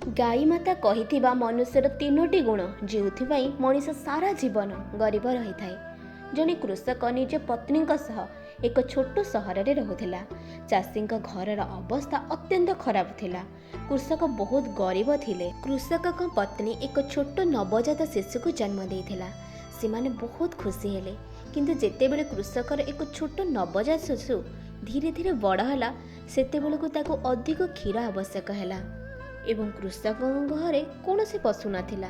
ଗାଈମାତା କହିଥିବା ମନୁଷ୍ୟର ତିନୋଟି ଗୁଣ, ଯେଉଁଥିପାଇଁ ମଣିଷ ସାରା ଜୀବନ ଗରିବ ରହିଥାଏ। ଜଣେ କୃଷକ ନିଜ ପତ୍ନୀଙ୍କ ସହ ଏକ ଛୋଟ ସହରରେ ରହୁଥିଲା। ଚାଷୀଙ୍କ ଘରର ଅବସ୍ଥା ଅତ୍ୟନ୍ତ ଖରାପ ଥିଲା। କୃଷକ ବହୁତ ଗରିବ ଥିଲେ। କୃଷକଙ୍କ ପତ୍ନୀ ଏକ ଛୋଟ ନବଜାତ ଶିଶୁକୁ ଜନ୍ମ ଦେଇଥିଲା। ସେମାନେ ବହୁତ ଖୁସି ହେଲେ। କିନ୍ତୁ ଯେତେବେଳେ କୃଷକର ଏକ ଛୋଟ ନବଜାତ ଶିଶୁ ଧୀରେ ଧୀରେ ବଡ଼ ହେଲା, ସେତେବେଳକୁ ତାକୁ ଅଧିକ କ୍ଷୀର ଆବଶ୍ୟକ ହେଲା ଏବଂ କୃଷକଙ୍କ ଘରେ କୌଣସି ପଶୁ ନଥିଲା,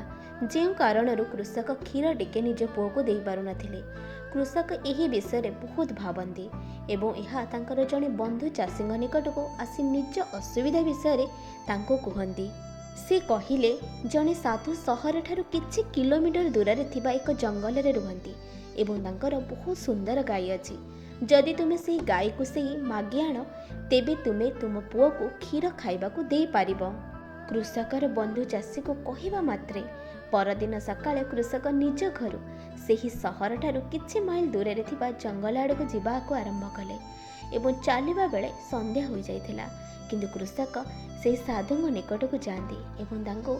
ଯେଉଁ କାରଣରୁ କୃଷକ କ୍ଷୀର ଟିକେ ନିଜ ପୁଅକୁ ଦେଇପାରୁନଥିଲେ। କୃଷକ ଏହି ବିଷୟରେ ବହୁତ ଭାବନ୍ତି ଏବଂ ଏହା ତାଙ୍କର ଜଣେ ବନ୍ଧୁ ଚାଷୀଙ୍କ ନିକଟକୁ ଆସି ନିଜ ଅସୁବିଧା ବିଷୟରେ ତାଙ୍କୁ କୁହନ୍ତି। ସେ କହିଲେ, ଜଣେ ସାଧୁ ସହରଠାରୁ କିଛି କିଲୋମିଟର ଦୂରରେ ଥିବା ଏକ ଜଙ୍ଗଲରେ ରୁହନ୍ତି ଏବଂ ତାଙ୍କର ବହୁତ ସୁନ୍ଦର ଗାଈ ଅଛି। ଯଦି ତୁମେ ସେହି ଗାଈକୁ ସେହି ମାଗି ଆଣ, ତେବେ ତୁମେ ତୁମ ପୁଅକୁ କ୍ଷୀର ଖାଇବାକୁ ଦେଇପାରିବ। କୃଷକର ବନ୍ଧୁ ଚାଷୀକୁ କହିବା ମାତ୍ରେ ପରଦିନ ସକାଳେ କୃଷକ ନିଜ ଘରୁ ସେହି ସହରଠାରୁ କିଛି ମାଇଲ ଦୂରରେ ଥିବା ଜଙ୍ଗଲ ଆଡ଼କୁ ଯିବାକୁ ଆରମ୍ଭ କଲେ ଏବଂ ଚାଲିବା ବେଳେ ସନ୍ଧ୍ୟା ହୋଇଯାଇଥିଲା। କିନ୍ତୁ କୃଷକ ସେହି ସାଧୁଙ୍କ ନିକଟକୁ ଯାଆନ୍ତି ଏବଂ ତାଙ୍କୁ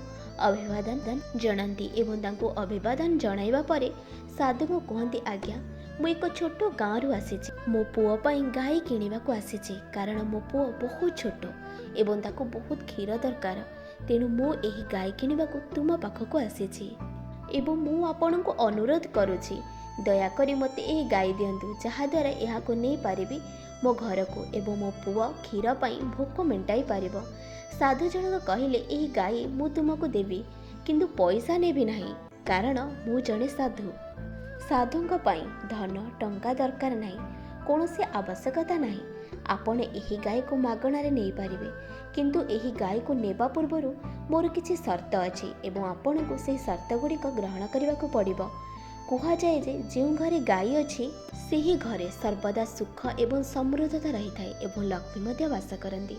ଅଭିବାଦନ ଜଣାନ୍ତି ଏବଂ ତାଙ୍କୁ ଅଭିବାଦନ ଜଣାଇବା ପରେ ସାଧୁଙ୍କୁ କୁହନ୍ତି, ଆଜ୍ଞା, ମୁଁ ଏକ ଛୋଟ ଗାଁରୁ ଆସିଛି। ମୋ ପୁଅ ପାଇଁ ଗାଈ କିଣିବାକୁ ଆସିଛି, କାରଣ ମୋ ପୁଅ ବହୁତ ଛୋଟ ଏବଂ ତାକୁ ବହୁତ କ୍ଷୀର ଦରକାର। ତେଣୁ ମୁଁ ଏହି ଗାଈ କିଣିବାକୁ ତୁମ ପାଖକୁ ଆସିଛି ଏବଂ ମୁଁ ଆପଣଙ୍କୁ ଅନୁରୋଧ କରୁଛି, ଦୟାକରି ମୋତେ ଏହି ଗାଈ ଦିଅନ୍ତୁ, ଯାହାଦ୍ୱାରା ଏହାକୁ ନେଇପାରିବି ମୋ ଘରକୁ ଏବଂ ମୋ ପୁଅ କ୍ଷୀର ପାଇଁ ଭୋକ ମେଣ୍ଟାଇ ପାରିବ। ସାଧୁ ଜଣକ କହିଲେ, ଏହି ଗାଈ ମୁଁ ତୁମକୁ ଦେବି, କିନ୍ତୁ ପଇସା ନେବି ନାହିଁ, କାରଣ ମୁଁ ଜଣେ ସାଧୁ। ସାଧୁଙ୍କ ପାଇଁ ଧନ ଟଙ୍କା ଦରକାର ନାହିଁ, କୌଣସି ଆବଶ୍ୟକତା ନାହିଁ। ଆପଣ ଏହି ଗାଈକୁ ମାଗଣାରେ ନେଇପାରିବେ, କିନ୍ତୁ ଏହି ଗାଈକୁ ନେବା ପୂର୍ବରୁ ମୋର କିଛି ସର୍ତ୍ତ ଅଛି ଏବଂ ଆପଣଙ୍କୁ ସେହି ସର୍ତ୍ତ ଗୁଡ଼ିକ ଗ୍ରହଣ କରିବାକୁ ପଡ଼ିବ। କୁହାଯାଏ ଯେ ଯେଉଁ ଘରେ ଗାଈ ଅଛି, ସେହି ଘରେ ସର୍ବଦା ସୁଖ ଏବଂ ସମୃଦ୍ଧତା ରହିଥାଏ ଏବଂ ଲକ୍ଷ୍ମୀ ମଧ୍ୟ ବାସ କରନ୍ତି,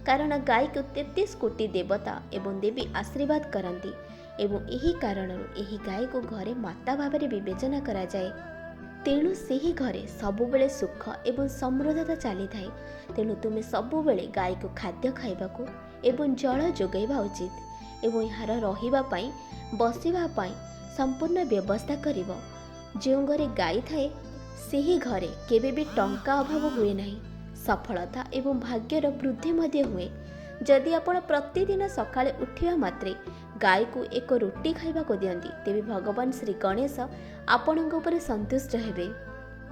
କାରଣ ଗାଈକୁ 33 କୋଟି ଦେବତା ଏବଂ ଦେବୀ ଆଶୀର୍ବାଦ କରନ୍ତି ଏବଂ ଏହି କାରଣରୁ ଏହି ଗାଈକୁ ଘରେ ମାତା ଭାବରେ ବିବେଚନା କରାଯାଏ। ତେଣୁ ସେହି ଘରେ ସବୁବେଳେ ସୁଖ ଏବଂ ସମୃଦ୍ଧତା ଚାଲିଥାଏ। ତେଣୁ ତୁମେ ସବୁବେଳେ ଗାଈକୁ ଖାଦ୍ୟ ଖାଇବାକୁ ଏବଂ ଜଳ ଯୋଗାଇବା ଉଚିତ ଏବଂ ଏହାର ରହିବା ପାଇଁ, ବସିବା ପାଇଁ ସମ୍ପୂର୍ଣ୍ଣ ବ୍ୟବସ୍ଥା କରିବ। ଯେଉଁ ଘରେ ଗାଈ ଥାଏ, ସେହି ଘରେ କେବେ ବି ଟଙ୍କା ଅଭାବ ହୁଏ ନାହିଁ। ସଫଳତା ଏବଂ ଭାଗ୍ୟର ବୃଦ୍ଧି ମଧ୍ୟ ହୁଏ। ଯଦି ଆପଣ ପ୍ରତିଦିନ ସକାଳେ ଉଠିବା ମାତ୍ରେ ଗାଈକୁ ଏକ ରୁଟି ଖାଇବାକୁ ଦିଅନ୍ତି, ତେବେ ଭଗବାନ ଶ୍ରୀ ଗଣେଶ ଆପଣଙ୍କ ଉପରେ ସନ୍ତୁଷ୍ଟ ହେବେ।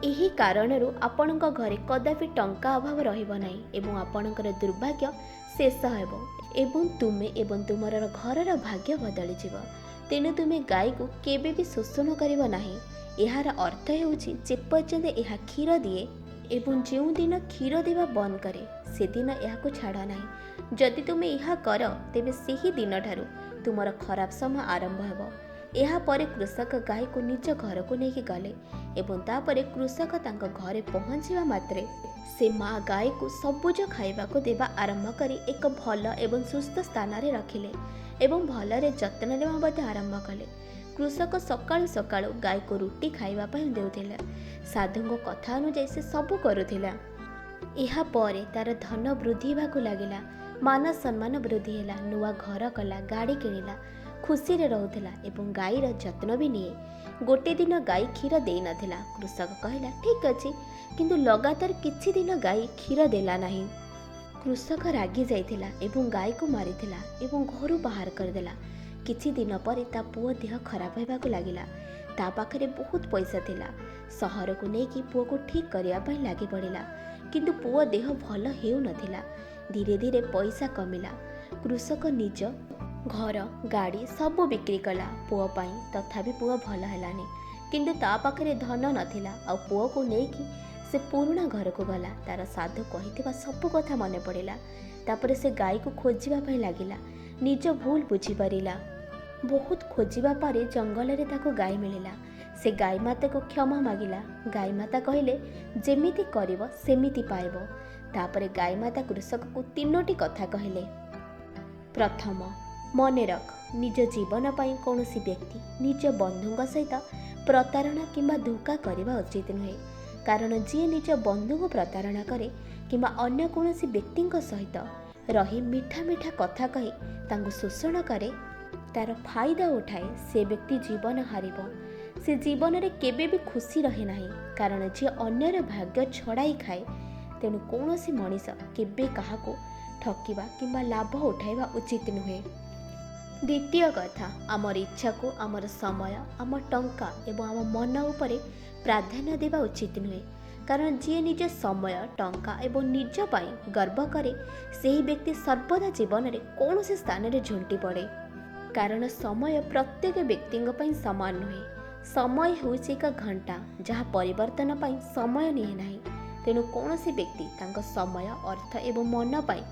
ଏହି କାରଣରୁ ଆପଣଙ୍କ ଘରେ କଦାପି ଟଙ୍କା ଅଭାବ ରହିବ ନାହିଁ ଏବଂ ଆପଣଙ୍କର ଦୁର୍ଭାଗ୍ୟ ଶେଷ ହେବ ଏବଂ ତୁମେ ଏବଂ ତୁମର ଘରର ଭାଗ୍ୟ ବଦଳିଯିବ। ତେଣୁ ତୁମେ ଗାଈକୁ କେବେ ବି ଶୋଷଣ କରିବ ନାହିଁ। ଏହାର ଅର୍ଥ ହେଉଛି, ଯେପର୍ଯ୍ୟନ୍ତ ଏହା କ୍ଷୀର ଦିଏ ଏବଂ ଯେଉଁଦିନ କ୍ଷୀର ଦେବା ବନ୍ଦ କରେ, ସେଦିନ ଏହାକୁ ଛାଡ଼ ନାହିଁ। ଯଦି ତୁମେ ଏହା କର, ତେବେ ସେହି ଦିନଠାରୁ ତୁମର ଖରାପ ସମୟ ଆରମ୍ଭ ହେବ। ଏହାପରେ କୃଷକ ଗାଈକୁ ନିଜ ଘରକୁ ନେଇକି ଗଲେ ଏବଂ ତାପରେ କୃଷକ ତାଙ୍କ ଘରେ ପହଞ୍ଚିବା ମାତ୍ରେ ସେ ମା ଗାଈକୁ ସବୁଜ ଖାଇବାକୁ ଦେବା ଆରମ୍ଭ କରି ଏକ ଭଲ ଏବଂ ସୁସ୍ଥ ସ୍ଥାନରେ ରଖିଲେ ଏବଂ ଭଲରେ ଯତ୍ନ ନେବା ମଧ୍ୟ ଆରମ୍ଭ କଲେ। କୃଷକ ସକାଳୁ ସକାଳୁ ଗାଈକୁ ରୁଟି ଖାଇବା ପାଇଁ ଦେଉଥିଲା। ସାଧୁଙ୍କ କଥା ଅନୁଯାୟୀ ସେ ସବୁ କରୁଥିଲା। ଏହାପରେ ତାର ଧନ ବୃଦ୍ଧି ହେବାକୁ ଲାଗିଲା, ମାନ ସମ୍ମାନ ବୃଦ୍ଧି ହେଲା, ନୂଆ ଘର କଲା, ଗାଡ଼ି କିଣିଲା, ଖୁସିରେ ରହୁଥିଲା ଏବଂ ଗାଈର ଯତ୍ନ ବି ନିଏ। ଗୋଟେ ଦିନ ଗାଈ କ୍ଷୀର ଦେଇନଥିଲା। କୃଷକ କହିଲା, ଠିକ୍ ଅଛି। କିନ୍ତୁ ଲଗାତାର କିଛି ଦିନ ଗାଈ କ୍ଷୀର ଦେଲା ନାହିଁ। କୃଷକ ରାଗି ଯାଇଥିଲା ଏବଂ ଗାଈକୁ ମାରିଥିଲା ଏବଂ ଘରୁ ବାହାର କରିଦେଲା। କିଛି ଦିନ ପରେ ତା ପୁଅ ଦେହ ଖରାପ ହେବାକୁ ଲାଗିଲା। ତା ପାଖରେ ବହୁତ ପଇସା ଥିଲା। ସହରକୁ ନେଇକି ପୁଅକୁ ଠିକ୍ କରିବା ପାଇଁ ଲାଗି ପଡ଼ିଲା, କିନ୍ତୁ ପୁଅ ଦେହ ଭଲ ହେଉନଥିଲା। ଧୀରେ ଧୀରେ ପଇସା କମିଲା। କୃଷକ ନିଜ ଘର, ଗାଡ଼ି ସବୁ ବିକ୍ରି କଲା ପୁଅ ପାଇଁ, ତଥାପି ପୁଅ ଭଲ ହେଲାନି। କିନ୍ତୁ ତା ପାଖରେ ଧନ ନଥିଲା ଆଉ ପୁଅକୁ ନେଇକି ସେ ପୁରୁଣା ଘରକୁ ଗଲା। ତାର ସାଧୁ କହିଥିବା ସବୁ କଥା ମନେ ପଡ଼ିଲା। ତାପରେ ସେ ଗାଈକୁ ଖୋଜିବା ପାଇଁ ଲାଗିଲା। ନିଜ ଭୁଲ ବୁଝିପାରିଲା। ବହୁତ ଖୋଜିବା ପରେ ଜଙ୍ଗଲରେ ତାକୁ ଗାଈ ମିଳିଲା। ସେ ଗାଈ ମାତାକୁ କ୍ଷମା ମାଗିଲା। ଗାଈ ମାତା କହିଲେ, ଯେମିତି କରିବ ସେମିତି ପାଇବ। ତାପରେ ଗାଈ ମାତା କୃଷକକୁ ତିନୋଟି କଥା କହିଲେ। ପ୍ରଥମ, ମନେ ରଖ, ନିଜ ଜୀବନ ପାଇଁ କୌଣସି ବ୍ୟକ୍ତି ନିଜ ବନ୍ଧୁଙ୍କ ସହିତ ପ୍ରତାରଣା କିମ୍ବା ଧୋକା କରିବା ଉଚିତ ନୁହେଁ, କାରଣ ଯିଏ ନିଜ ବନ୍ଧୁଙ୍କୁ ପ୍ରତାରଣା କରେ କିମ୍ବା ଅନ୍ୟ କୌଣସି ବ୍ୟକ୍ତିଙ୍କ ସହିତ ରହି ମିଠା ମିଠା କଥା କହି ତାଙ୍କୁ ଶୋଷଣ କରେ, ତା'ର ଫାଇଦା ଉଠାଏ, ସେ ବ୍ୟକ୍ତି ଜୀବନ ହାରିବ। ସେ ଜୀବନରେ କେବେ ବି ଖୁସି ରହେ ନାହିଁ, କାରଣ ଯିଏ ଅନ୍ୟର ଭାଗ୍ୟ ଛଡ଼ାଇ ଖାଏ। ତେଣୁ କୌଣସି ମଣିଷ କେବେ କାହାକୁ ଠକିବା କିମ୍ବା ଲାଭ ଉଠାଇବା ଉଚିତ ନୁହେଁ। ଦ୍ୱିତୀୟ କଥା, ଆମର ଇଚ୍ଛାକୁ ଆମର ସମୟ, ଆମ ଟଙ୍କା ଏବଂ ଆମ ମନ ଉପରେ ପ୍ରାଧାନ୍ୟ ଦେବା ଉଚିତ ନୁହେଁ, କାରଣ ଯିଏ ନିଜ ସମୟ, ଟଙ୍କା ଏବଂ ନିଜ ପାଇଁ ଗର୍ବ କରେ, ସେହି ବ୍ୟକ୍ତି ସର୍ବଦା ଜୀବନରେ କୌଣସି ସ୍ଥାନରେ ଝୁଣ୍ଟି ପଡ଼େ। କାରଣ ସମୟ ପ୍ରତ୍ୟେକ ବ୍ୟକ୍ତିଙ୍କ ପାଇଁ ସମାନ ନୁହେଁ। ସମୟ ହେଉଛି ଏକ ଘଣ୍ଟା, ଯାହା ପରିବର୍ତ୍ତନ ପାଇଁ ସମୟ ନିଏ ନାହିଁ। ତେଣୁ କୌଣସି ବ୍ୟକ୍ତି ତାଙ୍କ ସମୟ, ଅର୍ଥ ଏବଂ ମନ ପାଇଁ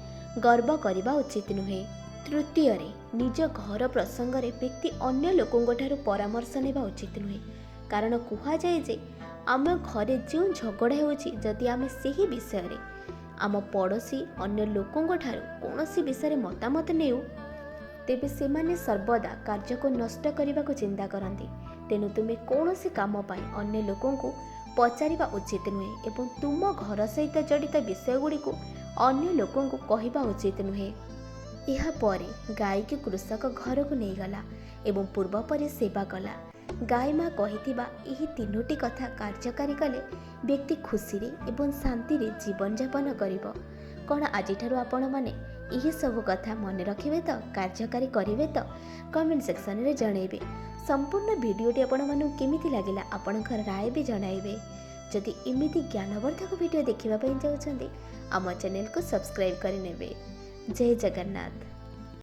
ଗର୍ବ କରିବା ଉଚିତ ନୁହେଁ। ତୃତୀୟରେ, ନିଜ ଘର ପ୍ରସଙ୍ଗରେ ବ୍ୟକ୍ତି ଅନ୍ୟ ଲୋକଙ୍କଠାରୁ ପରାମର୍ଶ ନେବା ଉଚିତ ନୁହେଁ, କାରଣ କୁହାଯାଏ ଯେ ଆମ ଘରେ ଯେଉଁ ଝଗଡ଼ା ହେଉଛି, ଯଦି ଆମେ ସେହି ବିଷୟରେ ଆମ ପଡ଼ୋଶୀ ଅନ୍ୟ ଲୋକଙ୍କଠାରୁ କୌଣସି ବିଷୟରେ ମତାମତ ନେଉ, ତେବେ ସେମାନେ ସର୍ବଦା କାର୍ଯ୍ୟକୁ ନଷ୍ଟ କରିବାକୁ ଚିନ୍ତା କରନ୍ତି। ତେଣୁ ତୁମେ କୌଣସି କାମ ପାଇଁ ଅନ୍ୟ ଲୋକଙ୍କୁ ପଚାରିବା ଉଚିତ ନୁହେଁ ଏବଂ ତୁମ ଘର ସହିତ ଜଡ଼ିତ ବିଷୟଗୁଡ଼ିକୁ ଅନ୍ୟ ଲୋକଙ୍କୁ କହିବା ଉଚିତ ନୁହେଁ। ଏହାପରେ ଗାଈକୁ କୃଷକ ଘରକୁ ନେଇଗଲା ଏବଂ ପୂର୍ବ ପରି ସେବା କଲା। ଗାଈ ମା କହିଥିବା ଏହି ତିନୋଟି କଥା କାର୍ଯ୍ୟକାରୀ କଲେ ବ୍ୟକ୍ତି ଖୁସିରେ ଏବଂ ଶାନ୍ତିରେ ଜୀବନଯାପନ କରିବ। କ'ଣ ଆଜିଠାରୁ ଆପଣମାନେ ଏହିସବୁ କଥା ମନେ ରଖିବେ ତ, କାର୍ଯ୍ୟକାରୀ କରିବେ ତ? କମେଣ୍ଟ ସେକ୍ସନରେ ଜଣାଇବେ। ସମ୍ପୂର୍ଣ୍ଣ ଭିଡ଼ିଓଟି ଆପଣମାନଙ୍କୁ କେମିତି ଲାଗିଲା, ଆପଣଙ୍କର ରାୟ ବି ଜଣାଇବେ। ଯଦି ଏମିତି ଜ୍ଞାନବର୍ଦ୍ଧକ ଭିଡ଼ିଓ ଦେଖିବା ପାଇଁ ଚାହୁଁଛନ୍ତି, ଆମ ଚ୍ୟାନେଲକୁ ସବସ୍କ୍ରାଇବ୍ କରିନେବେ। ଜୟ ଜଗନ୍ନାଥ।